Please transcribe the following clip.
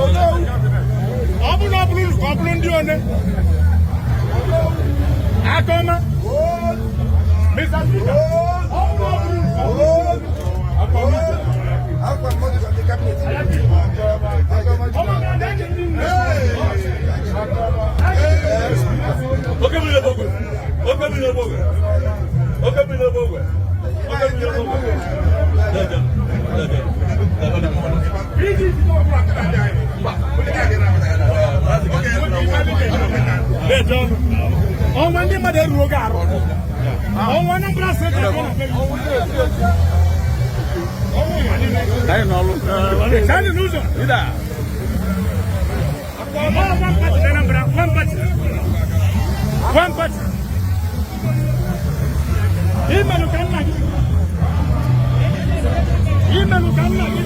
Ọ bụrụ na ọ bụrụ unu ka ọ bụrụ ndị one. Aka ọma. Mr. Speaker, ọ bụrụ na ọ bụrụ unu ka ọ bụrụ aka ọma. Ọ bụrụ na ndị nne. Oke mmiri na-egbu ogwe. Oke mmiri na-egbu ogwe. Oke mmiri na-egbu ogwe. Oke mmiri na-egbu ogwe. Deje, deje. Deje ọnụ. Ọnwa ndị mmadụ eruo oge arụ. Ọnwa Anambra Steeti abụọ na be gị. Sani n'ụzọ. One party na Anambra, one party. One party. Imelụ ka nna gị. Imelụ ka nna gị.